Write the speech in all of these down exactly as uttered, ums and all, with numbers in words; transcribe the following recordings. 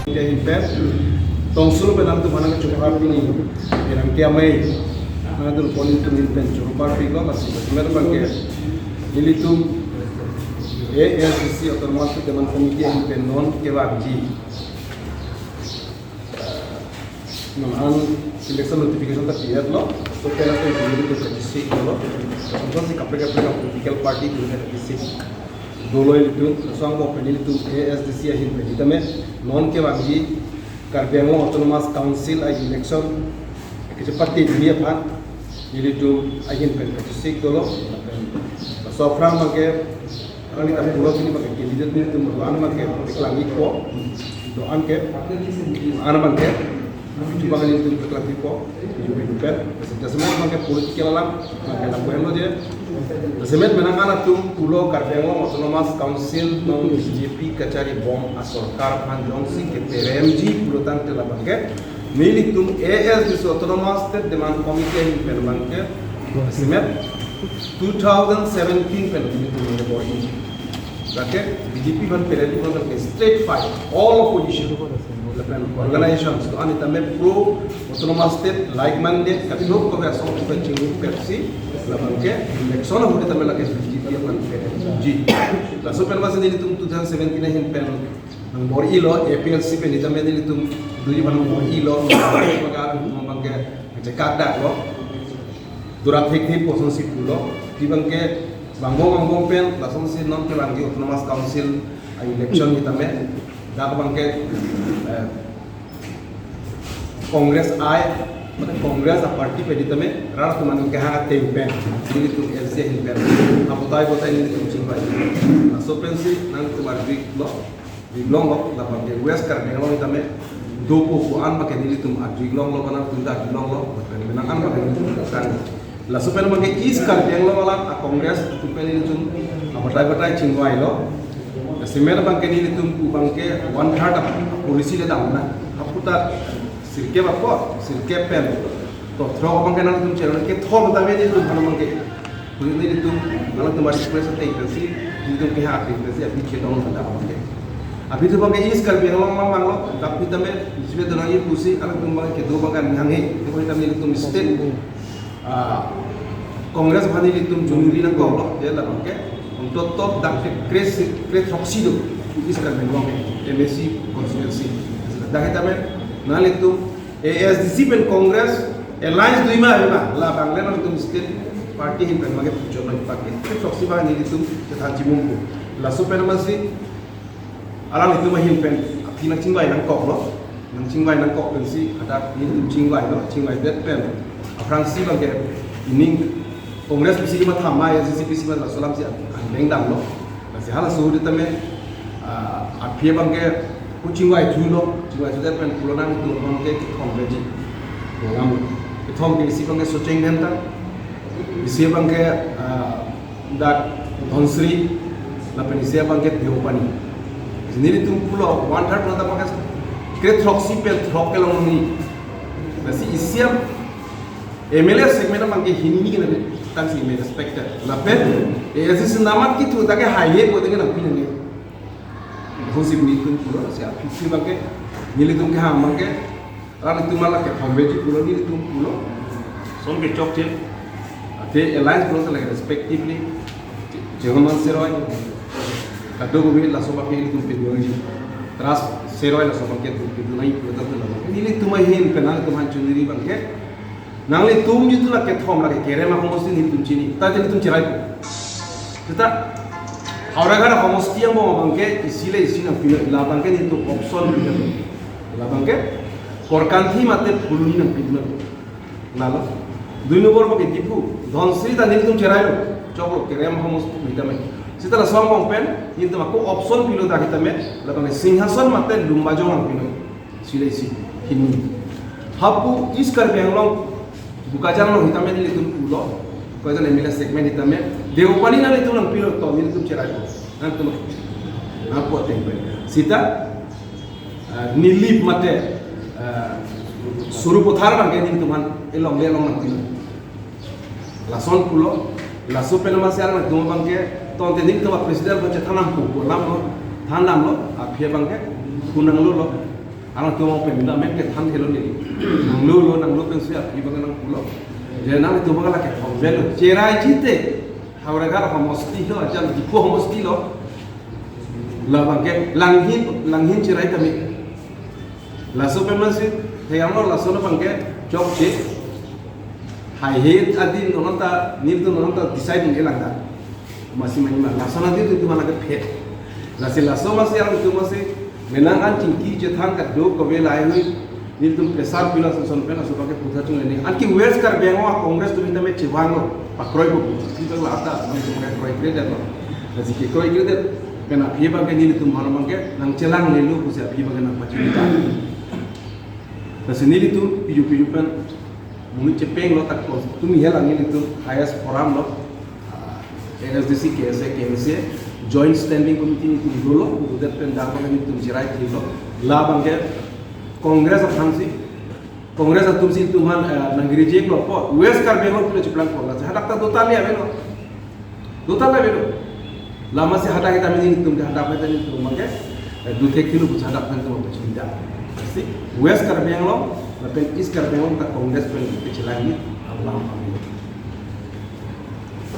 Dia ahin pen tongsul pen nangtum aphan nangchoro parpini, penang ke amei nangtum pon nangtum ahin pen choro parpiklo. Lasi jasemet abangke nelitum A S D C Autonomous State Demand Committee ahin pen non kevangji, non an election notification ta pi-etlo. So penang ke nelitum kachesik dolo, lason si kaprek kaprek political party atum ta kachesik dolo ilitum. Laso angbong pen nelitum A S D C ahin pen sitame non kevangji Karbi Anglong Autonomous Council a-election kachepate dini aphan nelitum ahin pen kachesik dolo. Lapen laso aphrang abangke, arni ta pulo pini abangke candidate nelitum do-an abangke paklang-ikpo, do-an ke, an abangke, chuba nelitum paklang-ikpo, chuba pen, jasemet abangke political alam, abangke lapu-enlo je, jasemet penang an atum pulo Karbi Anglong Autonomous Council non B J P kacharibom asorkar aphan jongsi keperemji pulo tangte labangke nelitum A S D C Autonomous State Demand Committee ahin pen abangke jasemet two thousand seventeen pen nelitum bor-i. Lake B J P aphan perem abangke straight fight, all opposition, lapen organizations do-an sitame pro Autonomous State, like-minded, kati lo ko aso ko chingrum Pepsi, labangke election ahut sitame lake B J P aphan peremji. Laso pen masi nelitum two thousand seventeen ahin pen nangbor-ilo, A P L C pen sitame nelitum duri abang bor-ilo, abangke chekak daklo. Dura thek thek kosonsi pulo, abangke vangbom vangbom pen lasonsi non kevangji Autonomous Council a-election sitame, dak abangke, eh, Congress I, mane Congress a-party pen sitame, rat atum an kehang ateng pen, nelitum L C ahin pen, abotai botai nelitum chingvai. Laso pensi nangtum arjulonglo, arjulonglo, labangke West Karbi Anglong sitame dopo ko-an abangke nelitum arjulonglo, penang atum ta arjulonglo, lapen penang an abangke nelitum sang. Laso pen abangke East Karbi Anglong alam a-Congress atum pen nelitum abatai batai chingvailo. Jasemet abangke nelitum pu abangke one third a-policy le damnang. Hapu ta sirkep apot, sirkep pen throk abangke nangtum channel kethom ta me nelitum aphan abangke. Nelitum, nangtum a-request ateng pensi, nelitum kehang ateng pensi, aphi chetong nang abangke. Aphi tu abangke East Karbi Anglong abang lo, tapi tame, jisme donang ye pusi, nangtum abangke kedo abangke nanghe, itu kami nelitum state, ah, Congress aphan nelitum jongri nangkoklo, ya labangke, untuk top dak ke kre si, kre throksi do, East Karbi Anglong ke, M A C constituency. Dak sitame, nanglitum, A S D C pen Congress alliance dui ma ave ma, labang le nangtum state party ahin pen abangke puchot abang party. Kre throksi abang nelitum chethan chimum ko. Laso pen masi alanglitum ahin pen aphi nangchingvai nangkoklo. Nangchingvai nangkok pensi hadak nelitum chingvailo, chingvaidet pen aphrangsi abangke ining Congress pisi ma thama, A S D C pisi ma laso alamsi angbeng damlo. Lasi halaso ahut sitame, ah, aphi abangke pu chingvai thulo, chingvai thudet pen pulo nangtum abangke kethom keji. Program kethom ke isi abangke Socheng Dhenta, isi abangke, ah, dak Dhansiri, lapen isi abangke Deopani. Lasi nelitum pulo one third pulo ta abangke kre throksi pen throk kelong ni. Lasi isi M L A segment abangke hini ni kena tangsi me respected. Lapen, eh, isi senamat kitu ta ke hai ye ko dengan api nangke. Hosip nelitum pulo, si api si abangke, nelitum kehang abangke, ran itum malah ke pambeji pulo nelitum pulo. Son kechokche, ate alliance pulo sa lagi respectively, Jehonman Seroi, Kadokave laso abangke nelitum pedunji. Trust Seroi laso abangke pedunai pulo ta pulo. Nelitum ahin pen nangtum aphan choniri abangke, nanglitum jitu lake kethom lake kerem ahomosti nelitum chini. Ta nelitum cherai. Seta Howraghat ahomosti angbong abangke isi le isi nangpinoi, labangke nelitum option pinoi. Labangke Korkanthi mate Phuloni nangpinoi. Lalo. Dui nombor abangke Diphu, Dhansiri ta nelitum cherailo. Choklo kerem ahomosti sitame. Seta laso angbong pen nelitum ako option pilo dak sitame, labangke Singhason mate Lumbajong nangpinoi. Isi le isi hini. Hapu East Karbi Anglong, Bokajan along sitame nelitum pulo, Bokajan M L A segment sitame, Deopani nanglitum nangpilo to nelitum cherai. Nangtum, nangpo ateng pen. Seta, ah, Nilip mate, ah, Sarupathar abangke nelitum aphan elong le elong nangpilo. Lason pulo, laso pen masi alanglitum abangke, tangte nelitum a-president abangke than dampo, pu alam lo, than damlo, aphi abangke, pu nanglolo. Alang tum pen na men kethan thelo ni. Nanglo lo, nanglo pensi aphi abang nangpulo. Je nangtum abang la kethom avelo. Cherai jite. Howraghat homosti lo, ajal Diphu homosti lo. Labang ke Langhin, Langhin cherai tame. Laso pen masi, theyang lo laso labang ke chokche. Haihe adin non ta, nelitum non ta decide ni lang ta. Masi mani ma, laso nadi tu mana ke phet. Lasi laso masi alang tu masi, menang an chingki chethan kado kave lahai hui, nelitum pressure pilo son son pen laso abang ke puthot chungle ni. Anke West Karbi Anglong Congress atum tame chevanglo, pakroi bo, kita la ata, nelitum ke kroikre detlo. Lasi kekroikre det, pen aphi abang ke nelitum mano abang ke, nangchelanglelo pusi aphi abang ke nangpachini ta. Lasi nelitum, piju piju pen, monit chepenglo tak ko, tumi hela nelitum highest forum lo, ah, A S D C, K S A, K M C A, Joint Standing Committee nelitum dolo, udet pen dak abang nelitum cherai thilo, labang ke Congress aphansi, Congress atumsi tum aphan, eh, nang reject lo po, West Karbi Anglong pulo chiplang po, lasi hadak ta dotali avelo. Dotali avelo. Lamasi hadak kita mini tum, hadak kita mini tum, make, eh, duthek kilo bucha hadak kan tum, apa cinta. Si, West Karbi Anglong, lapen East Karbi Anglong ta Congress pen kechelang ni, alam kami.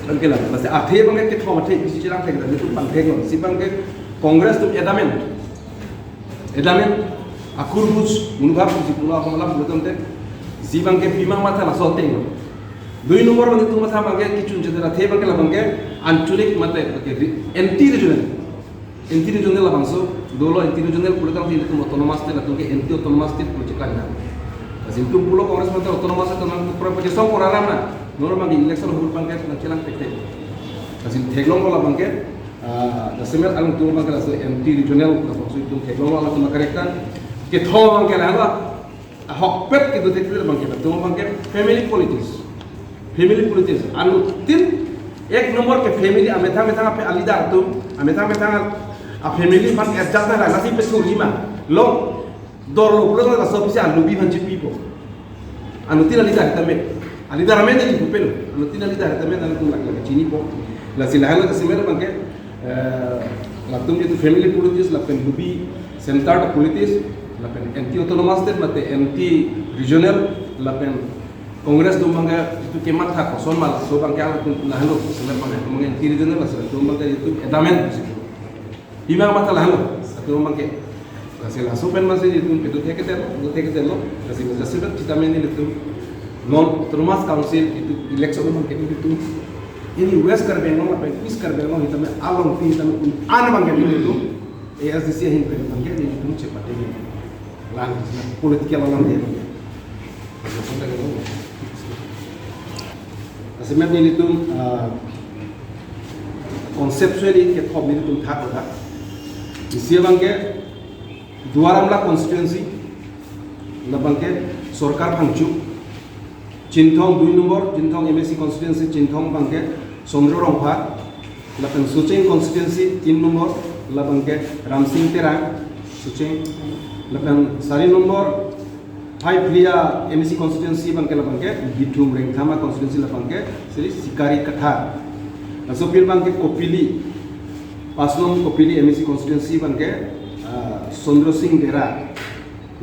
Kan kelang, lasi athe abang ke kethom athe, bisi chelang thek, itu pangthek lo. Si abang ke Congress tum adamant. Adamant, akur buj, monobhab buj, pulo ako malam pulo tante, si abang ke pima matha laso ateng lo. Dui nombor abang itum matha abang ke kechun chetera athe abang ke labang ke ancholik mate abang ke re-, anti regional. Anti regional labangso, dolo anti regional pulo tangte itum autonomous state latum ke anti autonomous state pulo cheklang na. Lasi itum pulo Congress mate autonomous state nang pura pakai song pura ram na. Nor abang ke election hur abang ke nangchelang tek tek. Lasi theklong lo labang ke, ah, jasemet alangtum abang ke laso anti regional labangso itum theklong lo alangtum karekan. Kethom abang ke la la. Ahokpet kedo thekre abang ke, atum abang ke family politics. Family politics. Anuttin ek nombor ke family amethang methang ape aleader atum, amethang methang a family aphan adjust na lasi pesuri ma. Lo, dor lo pulo laso pisi alubi aphan chipipo. Anuttin aleader tame. Aleader amen di pupelo. Anuttin aleader tame nangtum lak lak chinipo. Lasi lahelo jasemet abang ke, eh, latum itu family politics, lapen lubi centered politics, lapen anti autonomous state, mate anti regional, lapen Congress atum abang ke itu kematha koson ma laso abang ke atum lahelo, sebenarnya abang ke anti regional, laso atum abang ke itu adamant. Pima matha lahelo, atum abang ke. Lasi laso pen masi itum kedo thek keter, kedo thek keter lo, lasi masa sebet kita meni itum non autonomous council itu election abang ke itum. Ini West Karbi Anglong lapen East Karbi Anglong itum along tin itum an abang ke itum. A S D C ahin pen abang ke itum chepate ni. Lang, political lang dia. Jasemet nelitum, ah, conceptually kethom nelitum thak thak. Isi abang ke Duar Amla constituency, labang ke Sorkar Phangcho, Chinthong dui nombor, Chinthong M A C constituency, Chinthong abang ke Chandra Rongphar, lapen Socheng constituency tin nombor, labang ke Ramsing Terang, Socheng, lapen sari nombor, Phaiphli a M A C constituency abang ke labang ke, Bithung Rengthama constituency labang ke, Sri Sikari Kathar. Laso pir abang ke Kopili, pas nom Kopili M A C constituency abang ke, ah, Chandra Sing Dera.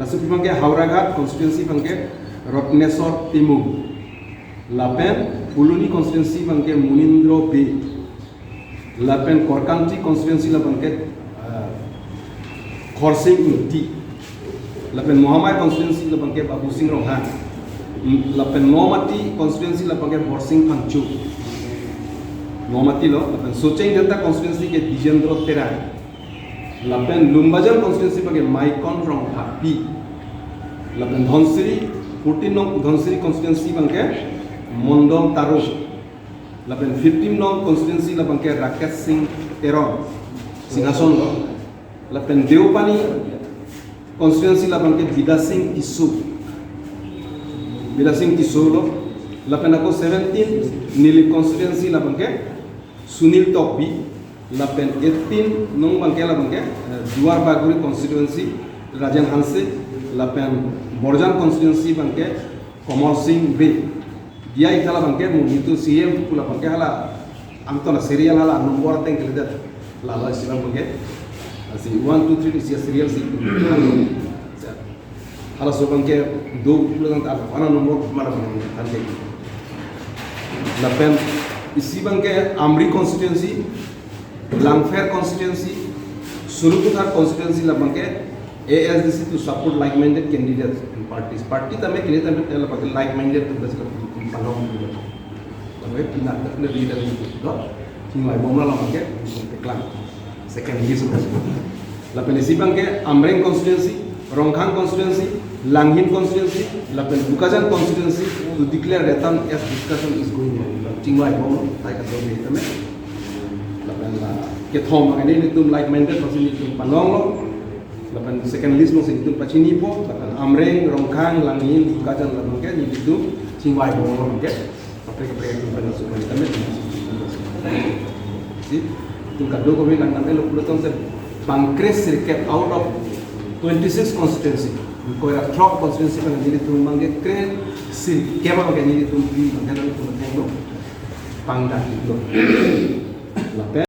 Laso pir abang ke Howraghat constituency abang ke, Ratneswar Timung. Lapen Phuloni constituency abang ke Munindra Bey. Lapen Korkanthi constituency labang ke, ah, Khorsing Ingti. Lapen Mohamai constituency labang ke Babusing Ronghang. Mm, lapen Nomati constituency labang ke Borsing Phangcho. Nomati lo, lapen Socheng Delta constituency ke Dijendra Terang. Lapen Lumbajang constituency abang ke Maikon Rongpharpi. Lapen Dhansiri, fourteen nong Dhansiri constituency abang ke Mondol Taro. Lapen fifteen nong constituency labang ke Rakesh Singh Teron, Singhason lo. Lapen Deopani constituency labang ke Bidya Sing Tisso. Bidya Sing Tisso lo. Lapen ako seventeen Nilip constituency labang ke Sunil Tokbi. Lapen eighteen nong abang ke labang ke, eh, Duar Bagori constituency Rajen Hanse. Lapen Borjan constituency abang ke Komol Singh Bey. Dia ikhala abang ke mo itu C M pu labang ke hala angton a serial hala nombor ateng keledet. Lalo isi abang ke. Lasi one, two, three isi serial si. Halaso abangke do pulang ta ana nomor mana bang than ke. Lapen isi abangke Amri constituency, Langpher constituency, Sarupathar constituency labangke A S D C to support like-minded candidates and parties. Party tame kini tame tel abangke like-minded to bas la palong. Lapen pinat tak le leader ni do. Chingvai bomlo labangke peklang. Second list. Lapen isi abangke Amreng constituency, Rongkhang constituency, Langhin constituency, lapen Bokajan constituency to declare return as discussion is going on. Chingvai bomlo, tai ka do tame. Lapen la kethom abangke nelitum like-minded, masi nelitum palonglo. Lapen second list masi nelitum pachinipo, lapen Amreng, Rongkhang, Langhin, Bokajan labangke nelitum chingvai bomlo ke. Kaprek kaprek atum pen laso pen tame. Si, itum kadokave lang tame lo pulo tong se bang kresirkep out of twenty-six constituency. Koira throk constituency pen nelitum abangke kresirkep abangke nelitum pi abangke nelitum pen lo. Pangdak lo. Lapen